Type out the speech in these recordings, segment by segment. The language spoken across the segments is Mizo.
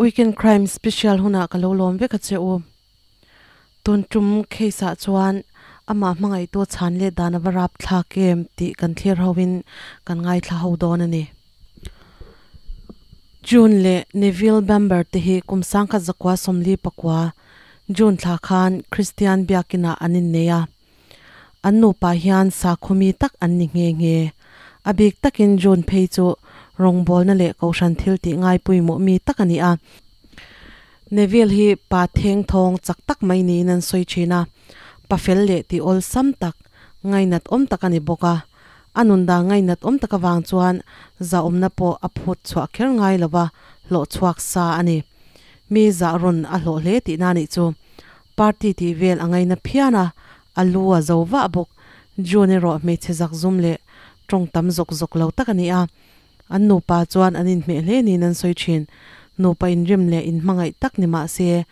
Weekend Crime Special hunah ka lo lawm vek a che u. Tun tum case ah chuan amah hmangaihtu chhan let dan a va rap thlak em tih kan thlir ho in kan ngaithla ho dawn a ni. June leh Neville Bamber te hi kum sangkhat zakua 44 June thla khan Kristian biakinah an innei a. An nupa hian sakhaw mi tak an ni nghe nghe. A bik takin June phei chu rawngbawlna leh kohhran thil tih ngai pawimawh mi tak a ni a. Neville hi pa theng thawng chak tak mai niin an sawi thin a, pa fel leh tih awlsam tak, ngainat awm tak a ni bawk a. A nun dan ngainat awm tak avang chuan zahawmna pawh a phut chhuah kher ngai lova hlawh chhuak sa a ni. Mi zah rawn a hlawh hle tihna nih chu. Party tih vel a ngaina phian a, a lu a zo vah bawk. June erawh hmeichhe zak zum leh tawng tam zawk zawk lo tak a ni a. An nupa chuan an inhmeh hle niin an sawi thin. Nupa inrim leh inhmangaih tak ni mah se,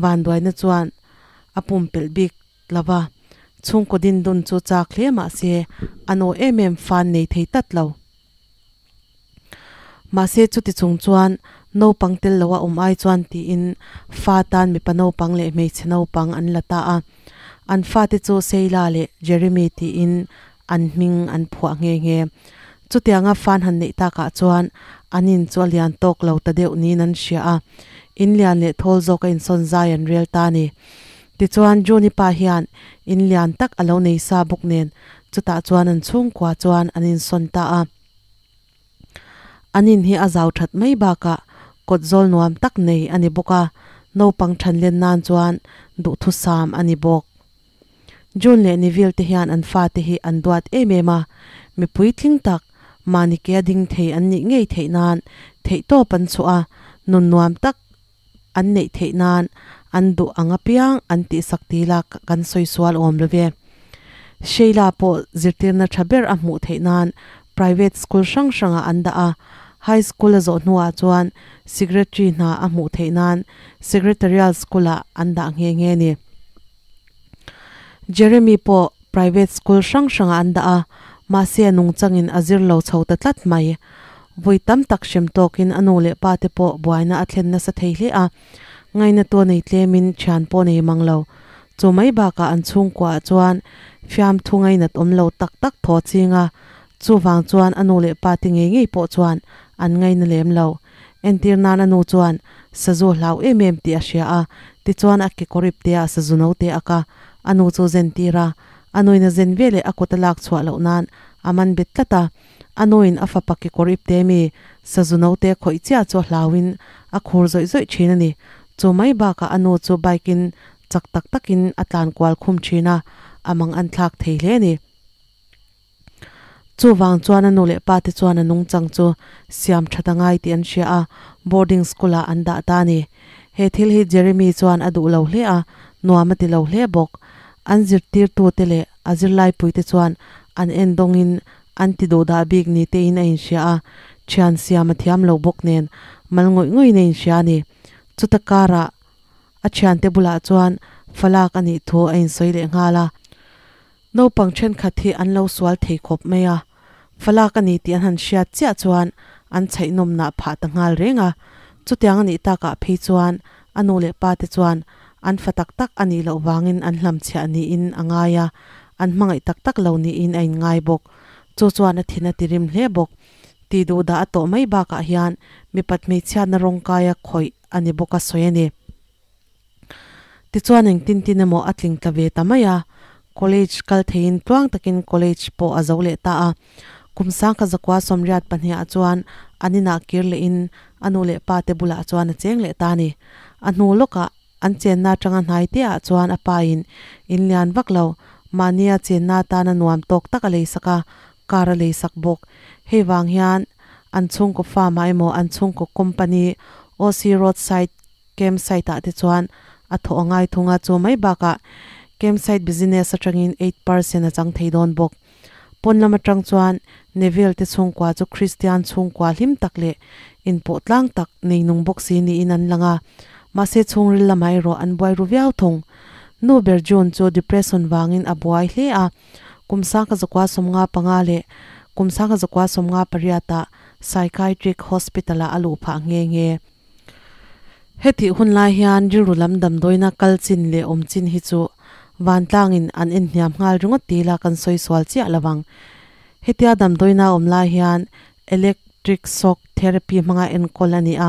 vanduaina chuan a pumpelh bik lo va. Chhungkaw dindun chu chak hle mah se, an aw em em fan nei thei tlat lo. Mahse chuti chung chuan naupang tel lo a awm ai chuan tiin fa tan mipa naupang leh hmeichhe naupang an la ta a. An fate chu Seila leh Jeremy tiin an hming an phuah nghe nghe. Chutianga fan han neih takah chuan an in chu a lian tawk lo ta deuh niin an hria a, in lian leh thawl zawk a insawn zai an rel ta a ni. Tichuan Juni pa hian in lian tak a lo nei sa bawk nen chutah chuan an chhungkua chuan an insawn ta a. An in hi a zau that mai bakah kawt zawl nuam tak nei a ni bawk a, naupang than len nan chuan duhthusam a ni bawk. June leh Neville te hian an fate hi an duat em em a, mipui tling tak, mahni ke a ding thei an nih ngei theih nan theihtawp an chhuah a, nun nuam tak an neih theih nan an duh ang apiang an tihsak ti la kan sawi sual awm lo ve. Sheila pawh zirtirna tha ber a hmuh theih nan private school hrang hrangah an dah a, high school a zawh hnuah chuan secretary hna a hmuh theih nan secretarial school ah an dah nghe nghe a ni. Jeremy pawh private school hrang hrangah an dah a, mahse a nungchangin a zir lo chho ta tlat mai. Vawi tam tak hrem tawkin a nu leh pa te pawh buaina a thlen nasa thei hle a, ngaina tu a nei tlemin thian pawh nei mang lo. Chu mai bakah an chhungkuaah chuan fiamthu ngainat awm lo tak tak thaw ching a, chuvang chuan a nu leh pa te ngei ngei pawh chuan an ngaina lem lo. Entir nan a nu chuan sazu hlau em em tih a hria a, tichuan a kekawr ip te ah sazu no te ak a, a nu chu zen tir a, a nuin a zen veleh a kut a lak chhuah loh nan a man bet tlat a, a nuin a fapa kekawr ip te mi sazu no te khawih chiah chu a hlauin a khur zawih zawih thin a ni. Chu mai bakah a nu chu bike in chak tak takin a tlan kual khum thin a, a mang an thlak thei hle a ni. Chuvang chuan a nu leh pa te chuan a nungchang chu siam that a ngai tih an hria a, boarding school ah an dah ta a ni. He thil hi Jeremy chuan a duh lo hle a, nuam a ti lo hle bawk. An zirtirtu te leh a zirlaipui te chuan an en dawngin an ti duh dah bik ni tein a inhria a, thian siam a thiam lo bawk nen mal ngawih ngawih in a inhria a ni. Chuta karah a thiante bulah chuan falak a nih thu a insawi leh nghal a. Naupang thenkhat hi an lo sual thei khawp mai a, falak a ni tih an han hriat chiah chuan an chhaihnawm nah phah ta nghal reng a. Chutiang a nih takah phei chuan a nu leh pa te chuan an fa tak tak a nih loh vangin an hlamchhiah niin a ngai a, an hmangaih tak tak lo niin a inngai bawk. Chu chuan a thin a ti rim hle bawk. Tih duhdah a tawh mai bakah hian mipat hmeichhiatna rawngkaia khawih a ni bawk a sawi a ni. Tichuan engtin tin emaw a tling tla ve ta mai a, college kal theiin tluang takin college pawh a zo leh ta a. Kum sangkha zakua 82 ah chuan an inah kir lehin a nu leh pa te bulah chuan a cheng leh ta a ni. A hnu lawkah an chenna atanga hnai te ah chuan a pa in in lian vak lo, mahnia chenna atana nuam tawk tak a leisak a, car a leisak bawk. Hei vang hian an chhungkaw farm ah emaw an chhungkaw company OC Roadside Campsite ah te chuan a thawh a ngai thung a, chu mai bakah campsite business atangin 8% a chang thei dawn bawk. Pawn lam atang chuan Neville te chhungkua chu Kristian chhungkua hlim tak leh inpawh tlang tak nei nung bawk si niin an lang a, mahse chhungril lamah erawh an buai ru viau thung. Nu ber June chu depression vangin a buai hle a, kum 1955 leh kum 1998 ah psychiatric hospital ah a luh phah nghe nghe. Hetih hun lai hian rilru lam damdawina kal chin leh awm chin hi chu vantlangin an en hniam nghal ringawt ti ila kan sawi sual chiah lo vang. Hetia damdawina awm lai hian electric shock therapy hmanga enkawl a ni a.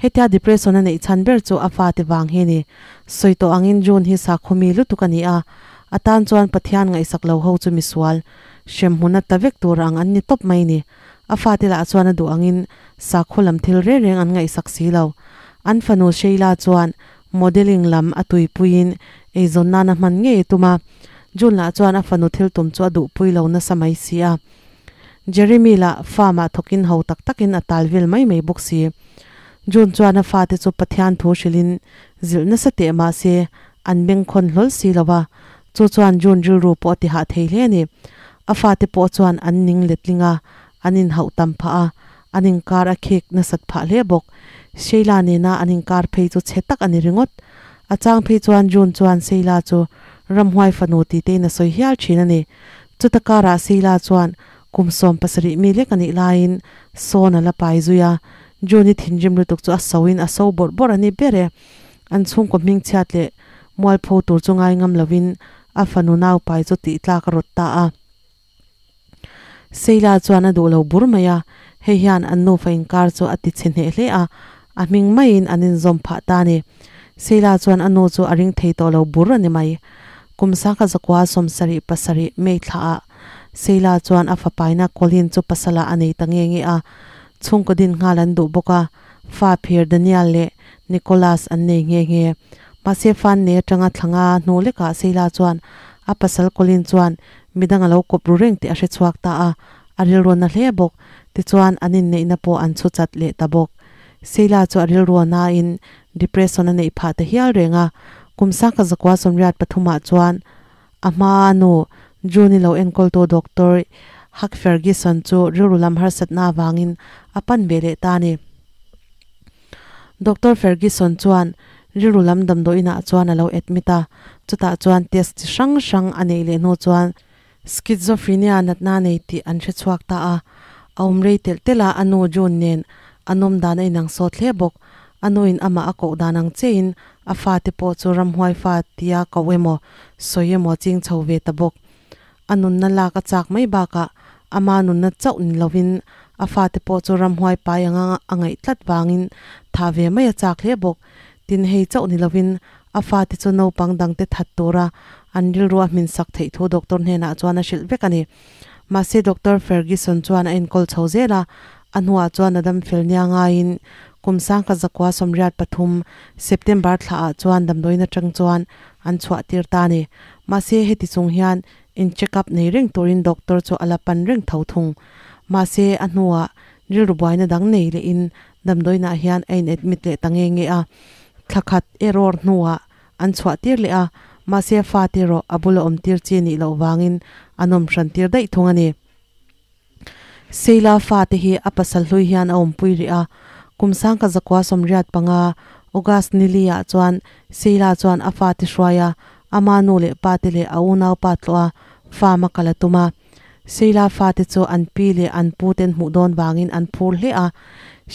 Hetia depression a neih chhan ber chu a fate vang hi a ni. Sawi tawh angin June hi sakhawmi lutuk a ni a, a tan chuan Pathian ngaihsak lo ho chu misual, hremhmun a ta vek tur ang an ni tawp mai ni. A fate lah chuan a duh angin sakhaw lam thil reng reng an ngaihsak si lo. An fanu Sheila chuan modelling lam a tuipuiin eizawn nan a hman ngei a tum a. June lah chuan a fanu thil tum chu a duhpui lo nasa mai si a. Jeremy lah farm ah thawkin ho tak takin a tal vel mai mai bawk si. June chuan a fate chu Pathian thu hrilhin zilh nasa teh mah se an bengkhawn hlawl si lo va, chu chuan June rilru pawh a ti hah thei hle a ni. A fate pawh chuan an ning letling a, an inhauh tam phah a, an inkar a khik nasat phah hle bawk. Sheila nena an inkar phei chu chhe tak a ni ringawt. A chang phei chuan June chuan Sheila chu ramhuai fanu ti tein a sawi hial thin a ni. Chuta karah Sheila chuan kum 17 mi lek a nih laiin sawn a la pai zui a, June-i thinrim lutuk chu a soin a so bawrh bawrh a ni ber e. An chhungkaw hmingchhiat leh mualpho tur chu ngai ngam lovin a fanu naupai chu tih tlak a rawt ta a. Sheila chuan a duh lo bur mai a, hei hian an nufa inkar chu a ti chhe hneh hle a, a hming maiin an inzawm phah ta a ni. Sheila chuan a nu chu a ring thei tawh lo bur a ni mai. Kum sangkhat zakua 77 May thlaah Sheila chuan a fapaina Colin chu pasalah a nei ta nge nge a, chhungkaw din nghal an duh bawk a, fa phir Daniel leh Nicholas an nei nghe nghe. Mahse fan nei atanga thlanga hnu lekah Sheila chuan a pasal Colin chuan midang a lo kawp ru reng tih a hre chhuak ta a, a rilru na hle bawk. Tichuan an inneihna pawh an chhu chat leh ta bawk. Sheila chu a rilru nain depression a neih phah ta hial reng a, kum sangkhat zakua 83 ah chuan a hma nu June-i lo enkawltu Doctor Hugh Ferguson chu rilru lam harsatna avangin a pan ve leh ta a ni. Doctor Ferguson chuan rilru lam damdawi inah chuan a lo admit a, chutah chuan test chi hrang hrang a neih leh hnu chuan schizophrenia natna nei tih an hre chhuak ta a. A awm rei telh telh a, a nu June nen a nawm dan a inang sawt hle bawk. A nuin amah a koh dan ang chiahin a fate pawh chu ramhuai fa tia koh emaw sawi emaw ching chho ve ta bawk. A nunna lak a chak mai bakah ama nunna chauh ni lovin a fate pawh chu ramhuai pai anga a ngaih tlat vangin tha ve mai a chak hle bawk. Tin, hei chauh ni lovin a fate chu naupang dangte that tura an rilru a hminsak theih thu doctor hnenah chuan a hrilh vek a ni. Mahse Doctor Ferguson chuan a enkawl chho zel a, a hnuah chuan a dam fel nia ngaiin kum 1983 September thlaah chuan damdawiin atang chuan an chhuah tir ta a ni. Mahse heti chung hian in check up nei reng turin doctor chu a la pan reng tho thung. Mahse a hnuah rilru buaina dang nei lehin damdawiinah hian a in admit leh ta nge nge a, thla khat error hnuah An chhuah tir leh a, mahse a fate erawh a bula awm tir chi nih loh vangin an awm hran tir daih thung a ni. Sheila fate hi a pasal hlui hian a awmpui rih a, kum 1985 August ni li ah chuan Sheila chuan a fate hruai a, ama nu leh pate leh a unaupa tlawh a farm a kal a tum a. Sheila fate chu an pi leh an pu ten hmuh dawn vangin an phur hle a,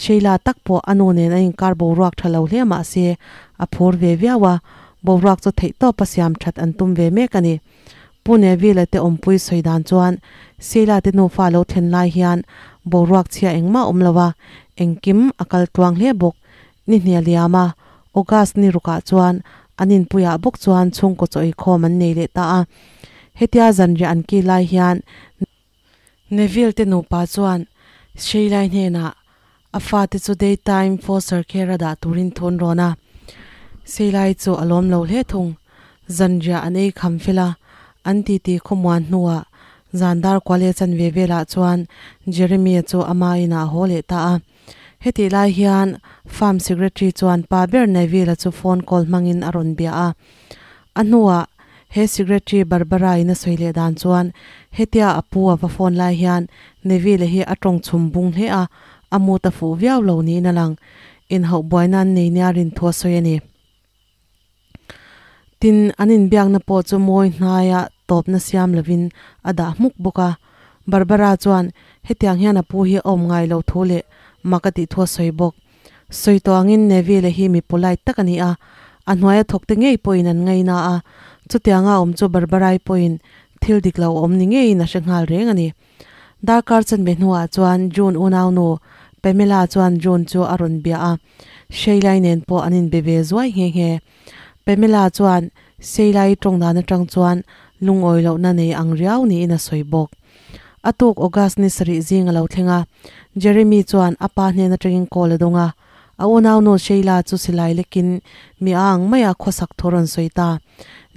Sheila tak pawh a nu nen a inkar boruak tha lo hle mahse a phur ve viau a, boruak chu theihtawp a siam that an tum ve mek a ni. Pu Neville te awmpui sawi dan chuan Sheila te nufa lo thlen lai hian boruak chhia engmah awm lo a, engkim a kal tluang hle bawk. Ni hnia liam a, August ni rukah chuan an inpuiah bawk chuan chhungkaw chaw eikhawm an nei leh ta a. Hetia zanriah an ki lai hian Neville te nupa chuan Sheila-i hnenah a fate chu daytime foster care a dah turin thu an rawn a. Sheila-i chu a lawm lo hle thung. Zanriah an ei kham fel a, an titi khawmuan hnuah zan dar kual leh chanve velah chuan Jeremy-a chu ama inah a haw leh ta a. Hetih lai hian Farm Secretary chuan pa ber Neville-a chu phone call hmangin a rawn bia a. A hnuah he Secretary Barbara-in a sawi leh dan chuan hetia a pu a va phone lai hian Neville-a hi a tawng chhum bung hle a, a mut a fuh viau lo niin a lang. Inhauh buaina an nei nia rin thu a sawi a ni. Tin, an inbiakna pawh chu mawi hnaia tawpna siam lovin a dah hmuk bawk a. Barbara chuan hetiang hian a pu hi a awm ngai lo thu leh mak a tih thu a sawi bawk. Sawi tawh angin Neville hi mi polite tak a ni a, a hnuaia thawkte ngei pawhin an ngaina a, chutianga awm chu Barbara-i pawhin thil dik lo awm ni ngeiin a hre nghal reng a ni. Darkar chanve hnuah chuan June unaunu Pamela chuan June chu a rawn bia a, Sheila-i nen pawh an inbe ve zuai nghe nghe. Pamela chuan Sheila-i tawng dan atang chuan lungawi lohna nei ang riau niin a sawi bawk. A tuk August ni sarih zing a lo thleng a, Jeremy chuan a pa hnen atangin call a dawng a, a unaunu Sheila chu silai lekin mi a ang maia khawsak thu a rawn sawi ta.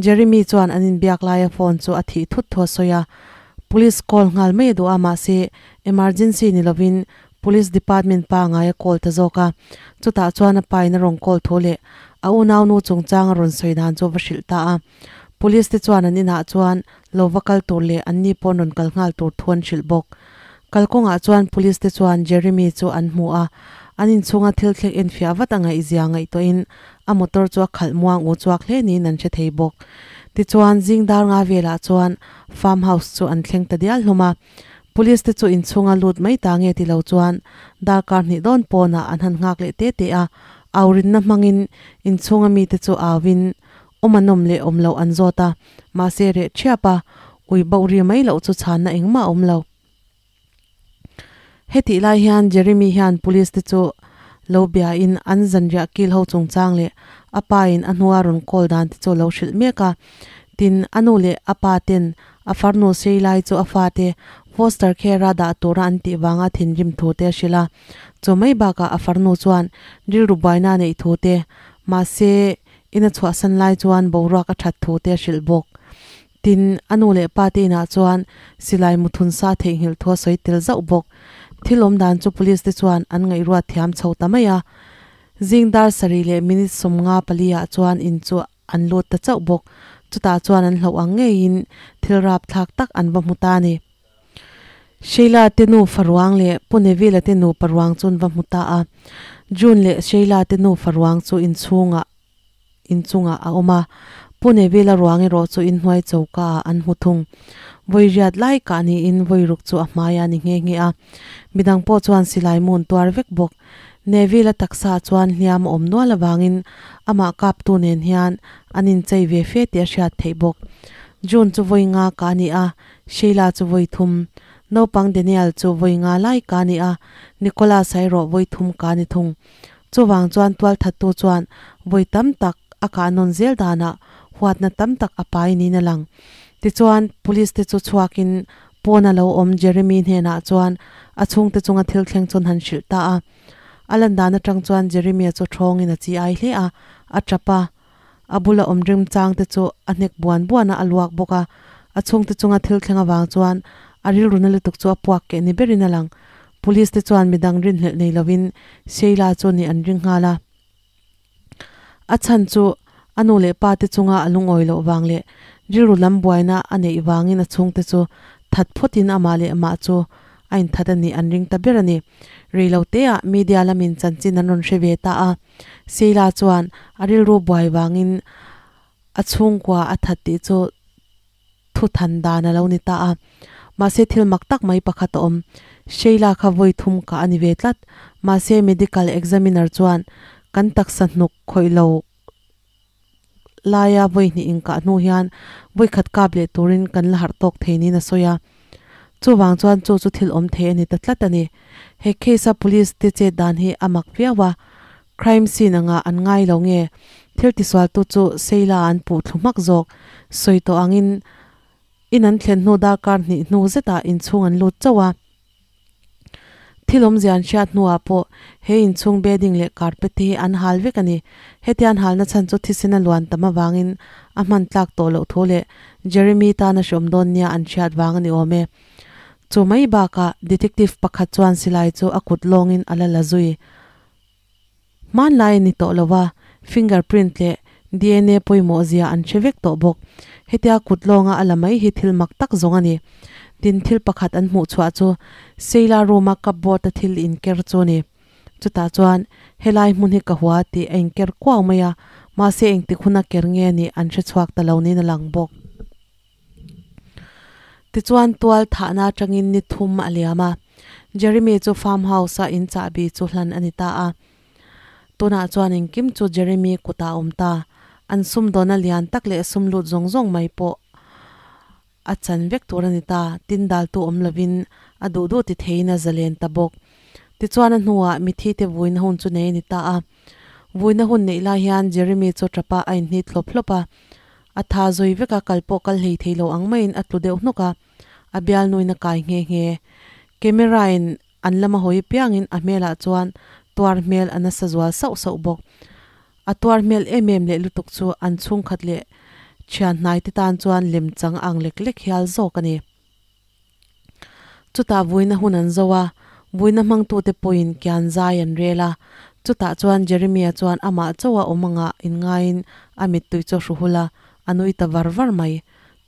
Jeremy chuan an inbiak laia phone chu a thih thut thu a sawi a, Police call nghal mai a duh a, mahse emergency ni lovin Police department pa ngai a call ta zawk a, chutah chuan a pa in a rawn call thu leh a unaunu chungchang a rawn sawi dan chu va hrilh ta a. Police te chuan an inah chuan lo va kal tur leh anni pawh rawn kal nghal tur thu an hrilh bawk. Kalkawngah chuan police te chuan Jeremy chu an hmu a, an inchhunga thil thlek enfiah vat a ngaihzia ngaihtuahin a motor chu a khalh muang u chuak hle niin an hre thei bawk. Tichuan, zing dar nga velah chuan farm house chu an thleng ta dial hlawm a, police te chu inchhunga lut mai ta nge ti lo chuan darkar hnih dawn pawnah an han nghak leh te te a, aurinna hmangin inchhunga mite chu auin Awm an awm leh awm loh an zawt a, mahse reh ṭhiap a, ui boh ri mai loh chu chhanna engmah a awm lo. Hetih lai hian Jeremy hian police te chu lo bia in an zanriah kil ho chungchang leh a pa in a hnua rawn call dan te chu a lo hrilh mek a. Tin, a nu leh a pa ten a farnu Sheila-i chu a fate foster care-a dah tura an tih vanga thinrim thu te a hrilh a. Chu mai bakah a farnu chuan rilru buaina a neih thu te, mahse, Ina chhuahsan lai chuan boruak a that thu te a hrilh bawk. Tin, a nu leh pa te inah chuan silai muthun sa theihnghilh thu a sawi tel zauh bawk. Thil awm dan chu police te chuan an ngaihruat thiam chho ta mai a. Zing dar sarih leh minute 50 pali ah chuan in chu an lut ta chauh bawk. Chutah chuan an hlauh ang ngeiin thil rapthlak tak an va hmu ta a ni. Sheila te nu faruang leh Pu Neville-a te nupa ruang chu an va hmu ta a. June leh Sheila te nufa ruang chu inchhungah inchungah a awm a, Pu Neville-a ruang erawh chu inhnuai choka ah an hmu thung. Vawi riat lai kah niin vawi ruk chu a hmai a ni nghe nghe a. Midang pawh chuan silai mun tuar vek bawk. Neville-a taksa chuan hliam a awm nual avangin amah kaptu nen hian an inchei ve fe tih a hriat theih bawk. June chu vawi nga kah a ni a, Sheila chu vawi thum, naupang Daniel chu vawi nga lai ka ni a, Nicholas-a erawh vawi thum ka ni thung. Chuvang chuan tualthattu chuan vawi tam tak a kah nawn zel danah huatna tam tak a pai niin a lang. Tichuan, police te chu chhuakin pawna lo awm Jeremy hnenah chuan a chhungte chunga thil thleng chu an han hrilh ta a. A lan dan atang chuan Jeremy-a chu thawngin a chi ai hle a, a tap a. A bula awm rimchang te chu a hnek buan buan a, a luak bawk a. A chhungte chunga thil thleng avang chuan a rilru na lutuk chu a puak keh ni berin a lang. Police te chuan midang rinhlelh nei lovin Sheila chu nih an ring nghal a. A chhan chu a nu leh pa te chunga a lungawi loh vang leh rilru lam buaina a neih vangin a chhungte chu that phawtin amah leh amah chu a inthat a nih an ring ta ber a ni. Reiloteah media lamin chanchin an rawn hre ve ta a. Sheila chuan a rilru buai vangin a chhungkua a that tih chu thu than dan a lo ni ta a. Mahse thil mak tak mai pakhat a awm. Sheila kha vawi thum kah a ni ve tlat. Mahse medical examiner chuan kan taksa hnuk khawih lo laia vawi hnih inkah hnu hian vawi khat kap leh turin kan la harh tawk thei niin a sawi a. Chuvang chuan chu chu thil awm thei a ni ta tlat a ni. He case a police te chet dan hi a mak viau a, crime scene anga an ngai lo nge thil tisualtu chu Sheila an puh thlu hmak zawk sawi tawh angin in an thlen hnu darkar hnih hnu zetah inchhung an lut chauh a. Thil awmzia an hriat hnuah pawh he inchhung bedding leh carpet te hi an hal vek a ni. Hetia an halna chhan chu thisen a luan tam avangin a hman tlak tawh loh thu leh Jeremy tana hreawm dawn nia an hriat vang a ni awm e. Chu mai bakah detective pakhat chuan silai chu a kut lawngin a la la zui. Hmanlai a ni tawh lo a, fingerprint leh dna pawimawh zia an hre vek tawh bawk. Hetia kut lawnga a la mai hi thil mak tak zawng a ni. Tin, thil pakhat an hmuh chhuah chu Sheila room-a cupboard-a thil inker chu a ni. Chutah chuan, Helai hmun hi ka hua tih a inker kuau mai a, mahse engtik huna ker nge nih an hre chhuak ta lo niin a lang bawk. Tichuan tual thahna atangin ni thum a liam a, Jeremy chu farm house-a in chahbi chu hlan a ni ta a. Tunah chuan engkim chu Jeremy kutah a awm ta. An sumdawnna lian tak leh sum lut zawng zawng mai pawh a chan vek tur a ni ta. Tin daltu awm lovin a duh duh ti theiin a zalen ta bawk. Tichuan a hnuah mithi te vuina hun chu nei a ni ta a. Vuina hun neih lai hian Jeremy chu tapa a inhnit hlawp hlawp a. A tha zui vek a, kal pawh kal hlei thei lo ang maiin a tlu deuh hnawk a. A bialnuin a kai nghe nghe. Camera in An lama hawi piangin a hmelah chuan tuar hmel a nasa zual sauh sauh bawk. A tuar hmel em em leh lutuk chu an chhungkhat leh thian hnaite tan chuan lem chang ang lek lek hial zawk a ni. Chutah vuina hun an zo a, vuina hmangtute pawhin kian zai an rel a. Chutah chuan Jeremia chuan amah chauha awm angah inngaiin a mittui chu a hru hul a, a nui ta var var mai.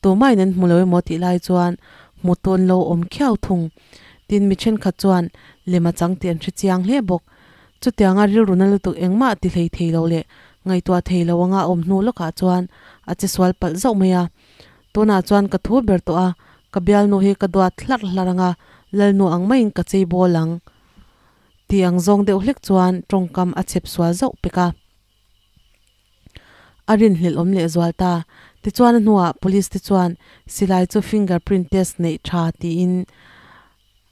Tumahin an hmu lo emaw tih lai chuan hmu tawn lo awm khiau thung. Tin, mi thenkhat chuan lem a chang tih an hre chiang hle bawk. Chutianga rilru na lutuk engmah ti hlei thei lo leh ngaihtuah thei lo anga a awm hnu lawkah chuan a che sual palh zauh mai a. Tunah chuan ka thu ber tawh a, ka bialnu hi ka duat hlarh hlarh anga lalnu ang maiin ka chei bawl ang tih ang zawng deuh hlek chuan tawngkam a chhep sual zauh pek a. A rinhlelh awm leh zual ta. Tichuan a hnuah police te chuan silai chu finger print test neih tha tiin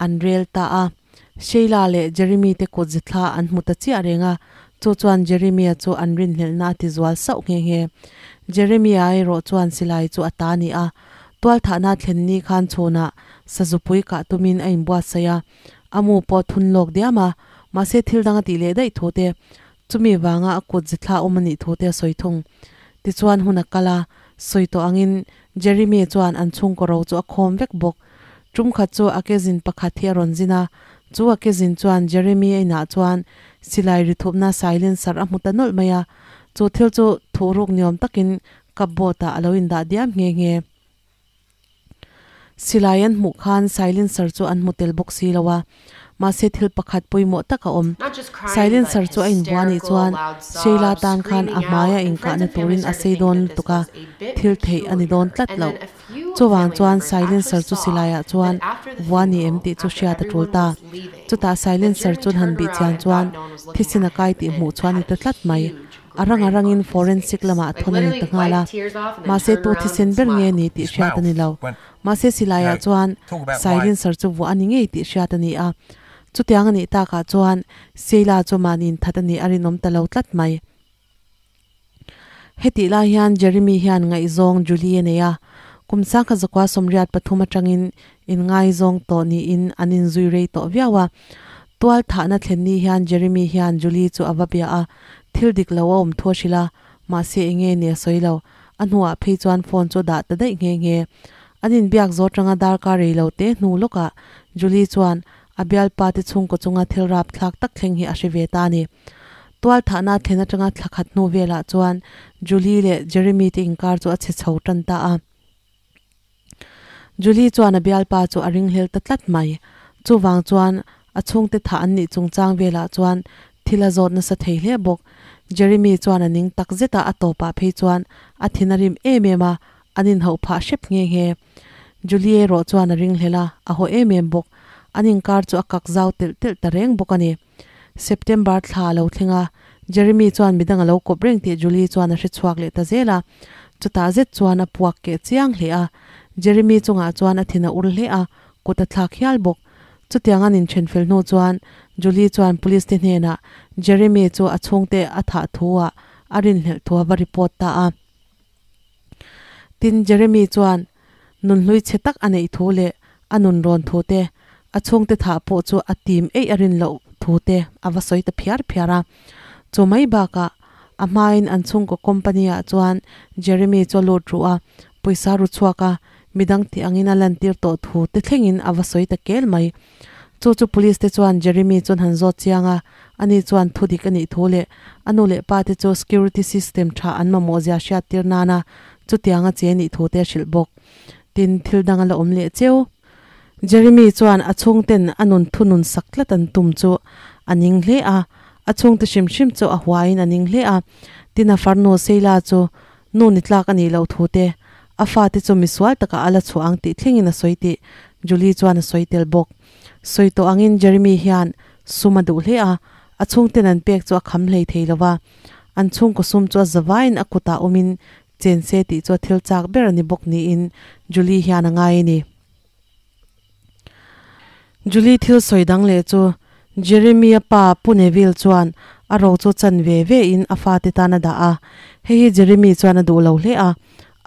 an rel ta a. Sheila leh Jeremy te kut zithla an hmu ta chiah reng a, chu chuan Jeremya chu an rinhlelhna a ti zual sauh nghe nghe. Jeremya erawh chuan silai chu a ta ni a, tualthahna thlen ni khan chhunah sazupui kah tumin a inbuatsaih a, a mu pawh thun lawk diam a, mahse thil dang a tih leh daih thu te Chumi vanga a kut zithla awm a nih thu te a sawi thung. Tichuan hun a kal a, sawi tawh angin Jeremy chuan an chhungkaw ro chu a khawm vek bawk. Tum khat chu a ke zin pakhat hi a rawn zin a, chu a ke zin chuan Jeremy a inah chuan silai ri thupna silencer a hmu ta nawlh mai a, chu thil chu thuhruk niawm takin cupboard ah a lo indah diam nghe nghe. Silai an hmuh khan silencer chu an hmu tel bawk si lo a, mahse thil pakhat pawimawh tak a awm. Not just crying, but Silencer chu a inbuah anih hysterical, chuan loud Sheila sobs, tan khan a screaming hmaia out, and inkahna friends and family turin a started to sei think dawn that this lutuk a, was a bit thil theih a ni dawn peculiar. tlat And lo. then a few Chuvang family chuan members actually silencer chu saw silaiah that chuan after the vua ni em funeral, tih chu after hriat a tul everyone ta. was leaving, Chutah that silencer Jeremy chuan han turned bih around chian and chuan thought no one was looking thisen at a kai him tih and hmuh chuan had ni ta a tlat mai. huge A rang a grin rangin on his forensic face. lamah Like thawn a ni literally ta nghal a. wiped tears off and then Mahse turned tu around thisen and ber nge smiled. ni tih His hriat a ni mouth lo. went, Mahse you silaiah know, chuan talk about my silencer chu vuah a ni ngei tih hriat a ni a. Chutiang a nih takah chuan Sheila chu mahni inthat a nih a rinawm ta lo tlat mai. Hetih lai hian Jeremy hian ngaihzawng Julie a nei a, kum sangkhat zakua 83 atangin inngaizawng tawh niin an inzui rei tawh viau a. Tual thahna thlen ni hian Jeremy hian Julie chu a va bia a, thil dik lo a awm thu a hrilh a, mahse enge ni a sawi lo. A hnuah phei chuan phone chu a dah ta daih nghe nghe. An inbiak zawh atanga darkar rei lo te hnu lawkah Julie chuan a bialpa te chhungkaw chunga thil rapthlak tak thleng hi a hre ve ta a ni. Tual thahna thlen atanga thla khat hnu velah chuan Julie leh Jeremy te inkar chu a chhe chho tan ta a. Julie chuan a bialpa chu a ringhlel ta tlat mai. Chuvang chuan a chhungte thah an nih chungchang velah chuan thil a zawt nasa thei hle bawk. Jeremy chuan a ning tak zet a, a tawpah phei chuan a thin a rim em em a, an inhauh phah hrep nghe nghe. Julie erawh chuan a ringhlel a, a haw em em bawk. An inkar chu a kak zau telh telh ta reng bawk a ni. September thla a lo thleng a, Jeremy chuan midang a lo kawp reng tih Julie chuan a hre chhuak leh ta zel a. Chutah zet chuan a puak keh chiang hle a. Jeremy chungah chuan a thin a ur hle a, kut a thlak hial bawk. Chutiang an inthen fel hnu chuan Julie chuan police te hnenah Jeremy chu a chhungte a thah thu ah a rinhlelh thu a va report ta a. Tin, Jeremy chuan nunhlui chhe tak a neih thu leh a nun rawn thu te, a chhungte thah pawh chu a tim eih a rin loh thu te a va sawi ta phiar phiar a. Chu mai bakah a hmain an chhungkaw company ah chuan Jeremy chu a lut ruh a, pawisa ru chhuak a, midang tih angin a lantir tawh thu te thlengin a va sawi ta kel mai. Chu chu police te chuan Jeremy chuan han zawt chiang a, ani chuan thu dik a nih thu leh a nu leh pa te chu security system tha an mamawh zia hriat tir nana chutiang a che nih thu te a hrilh bawk. Tin, thil dang a la awm leh cheu. Jeremy chuan a chhungten a nun thunun sak tlat an tum chu a ning hle a, a chhungte hrim hrim chu a huaiin a ning hle a. Tin, a farnu Sheila chu nu ni tlak a nih loh thu te, a fate chu misual takah a la chhuah ang tih thlengin a sawi tih Julie chuan a sawi tel bawk. Sawi tawh angin Jeremy hian sum a duh hle a, A chhungten an pek chu a kham hlei thei lo va, an chhungkaw sum chu a zavaiin a kutah awmin chen se tih chu a thil chak ber a ni bawk niin Julie hian a ngai a ni. Julie thil sawi dang leh chu Jeremy-a pa Pu Neville chuan a ro chu chan ve ve in a fate tan a dah a, hei hi Jeremy chuan a duh lo hle a,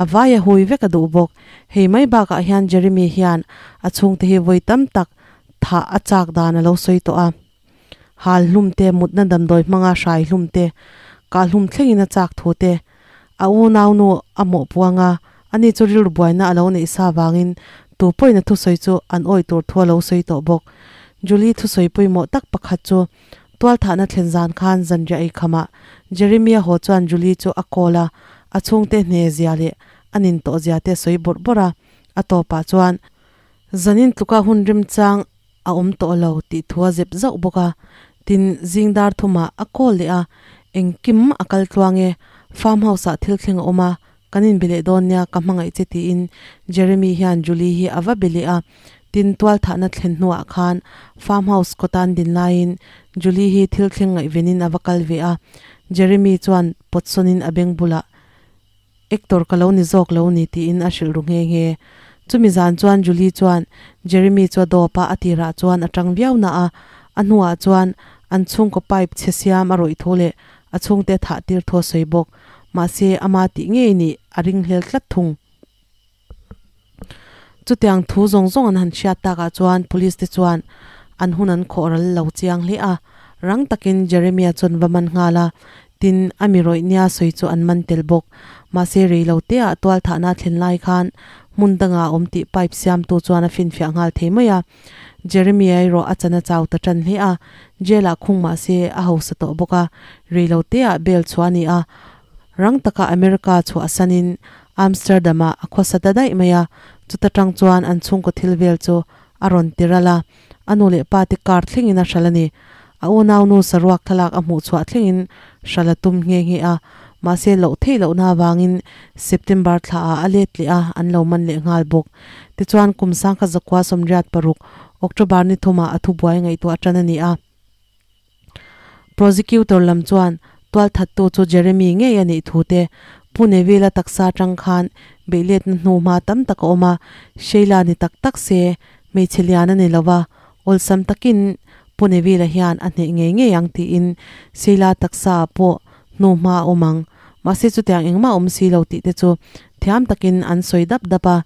a vai a hui vek a duh bawk. Hei mai bakah hian Jeremy hian a chhungte hi vawi tam tak thah a chak dan a lo sawi tawh a. Hal hlum te, mutna damdawi hmanga hrai hlum te, kah hlum thlengin a chak thu te, a unaunu a mawh puang a, ani chu rilru buaina a lo neih sa vangin tu pawhin a thusawi chu an awih tur thu a lo sawi tawh bawk. Julie thusawi pawimawh tak pakhat chu tualthahna thlen zan khan zanriah ei khamah Jeremia haw chuan Julie chu a call a, a chhungte hne zia leh a nin tawh zia te a sawi bawrh bawrh a, a tawpah chuan zanin tluka hun remchang a awm tawh lo tih thu a zep zauh bawk a, tin zing dar thumah a call leh a, engkim a kal tluang e, farm house ah thil thleng a awm a, kan inbe leh dawn nia ka hmangaih che tiin Jeremy hian Julie hi a va be leh a, tin tualthahna thlen hnuah khan farm house kawtan din laiin Julie hi thil thleng ngaihvenin a va kal ve a, Jeremy chuan pawt sawnin a beng bulah Actor ka lo ni zawk lo ni tiin a hrilh ru nghe nghe. Chumi zan chuan Julie chuan Jeremy chu a dawp a, a tirah chuan a tang viau na a, a hnuah chuan an chhungkaw pipe chhe siam a rawih thu leh a chhungte a thah tir thu a sawi bawk. Mahse, ama tih ngei nih a ringhlel tlat thung. Chutiang thu zawng zawng an han hriat takah chuan police te chuan an hun an khawh ral lo chiang hle a, rang takin Jeremia chuan va man nghal a, tin a mi rawih nia sawi chu an man tel bawk. Mahse rei lo te ah tualthahna a thlen lai khan hmun dangah a awm tih pipe siamtu chuan a finfiah nghal thei mai a. Jeremia erawh a chan a chau ta tan hle a, jail ah khung mahse a hausa tawh bawk a, rei lo te ah bail chhuah a ni a, Rang taka America chhuahsanin Amsterdam-ah a khawsa ta daih mai a, chuta tang chuan an chhungkaw thil vel chu a rawn ti ral a, a nu leh pa te car thlengin a hral a ni. A unaunu saruak thlalak a hmuh chhuah thlengin hral a tum nghe nghe a, mahse loh theih lohna avangin September thlaah a let leh a, an lo man leh nghal bawk. Tichuan kum sangkhat zakua 86 October ni thumah a thubuai ngaihtuah tan a ni a. Prosecutor lam chuan tualthattu chu Jeremy ngei a nih thu te, Pu Neville-a taksa atang khan beihletna hnu hma tam tak a awm a, Sheila ni tak tak se hmeichhe lian a ni lo va, awlsam takin Pu Neville-a hian a hneh ngei ngei ang tiin Sheila taksa ah pawh hnu hma a awm ang. Mahse chutiang engmah a awm si lo tih te chu thiam takin an sawi dap dap a,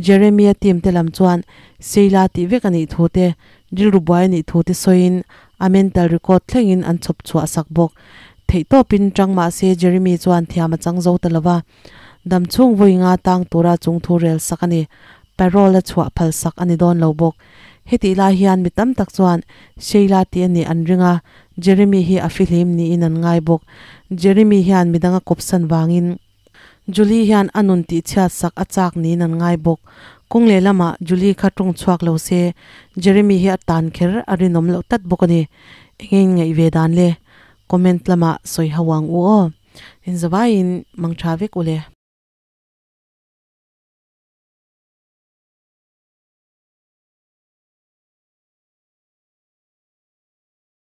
Jeremy-a team te lam chuan Sheila tih vek a nih thu te, Rilru buai a nih thu te sawiin a mental record thlengin an chhawp chhuah sak bawk. Theihtawpin chang mah se Jeremy chuan thiam a chang zo ta lo va, dam chhung vawi nga tang tura chung thu rel sak a ni. Parole a chhuah phal sak a ni dawn lo bawk. Hetih lai hian mi tam tak chuan Sheila tih a nih an ring a, Jeremy hi a fihlim niin an ngai bawk. Jeremy hian midang a kawpsan vangin. Julie hian a nun tihchhiat sak a chak niin an ngai bawk. Kawng lehlamah Julie kha tawng chhuak lo se, Jeremy hi a tan kher a rinawm loh tlat bawk a ni. Enge in ngaih ve dan le? Comment lamah sawi ho ang u aw. Inzavaiin mang tha vek u le.